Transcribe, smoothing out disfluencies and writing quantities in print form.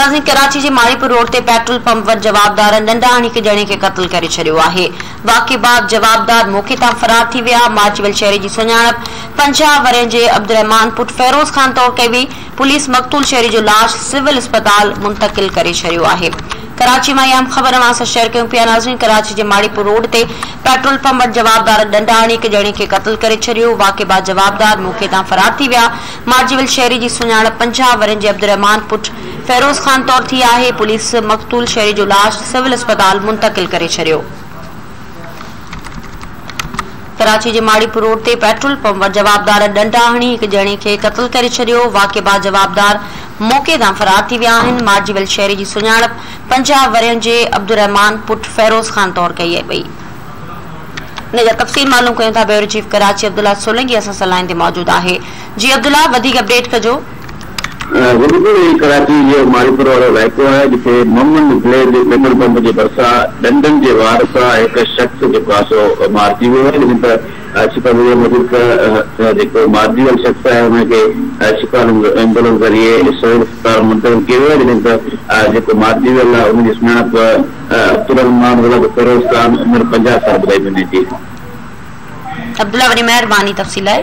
ناظرين ڪراچي جي ماڙيپور روڊ تي پيٽرول پمپ وٽ جوابدارن ڏنڊا هڻي هڪ ڄڻي کي قتل ڪري ڇڏيو آهي. واقعي بعد جوابدار موقعي تان فرار ٿي ويا. مارجي ويل شهري جي سڃاڻپ 50 ورهين جي عبدالرحمان پٽ فيروز خان طور ڪئي وئي. پوليس مقتول شهري جو لاش سول اسپتال منتقل ڪري ڇڏيو آهي. ڪراچي مان اهم خبر اوهان سان شيئر ڪيون پيا ناظرين ڪراچي جي ماڙيپور روڊ تي پيٽرول پمپ وٽ جوابدارن ڏنڊا هڻي هڪ ڄڻي کي قتل ڪري ڇڏيو. واقعي بعد جوابدار موقعي تان فرار ٿي ويا. مارجي ويل شهري جي سڃاڻپ 50 ورهين جي عبدالرحمان پٽ فيروز خان طور ٿي آهي. پوليس مقتول شهري جو لاش سول اسپتال منتقل ڪري ڇڏيو. ڪراچي جي ماڙيپور روڊ تي پيٽرول پمپ وٽ جوابدارن ڏنڊا هڻي هڪ ڄڻي کي قتل ڪري ڇڏيو. واقعي بعد جوابدار موقعي تان فرار ٿي ويا آهن. مارجي ويل شهري جي سڃاڻپ 50 ورهين جي عبدالرحمان پٽ فيروز خان طور ڪئي وئي. ان جا تفصيل معلوم ڪيون ٿا بيورو چيف ڪراچي عبدالله سولنگي اسان سان لائين تي موجود آهي. جي عبدالله وڌيڪ اپڊيٽ ڪجو. بلڪل هي ڪراچي جو ماڙيپور وارو علائقو آهي جتي محمد بليد پيٽرول پمپ جي ڀرسان ڏنڊن جي وار سان هڪ شخص جيڪو آهي سو مارجي ويو آهي جڏهن ته اسپتال ذريعي موجب ته جيڪو مارجي ويل شخص آهي ان کي اسپتال ايمبولينس ذريعي سول اسپتال منتقل ڪيو ويو آهي جڏهن ته جيڪو مارجي ويل آهي ان جي سڃاڻپ عبدالرحمان ولد فيروز خان عمر 50 سال ٻڌائي وڃي ٿي. عبدالله وڏي مهرباني تفصيل لاء.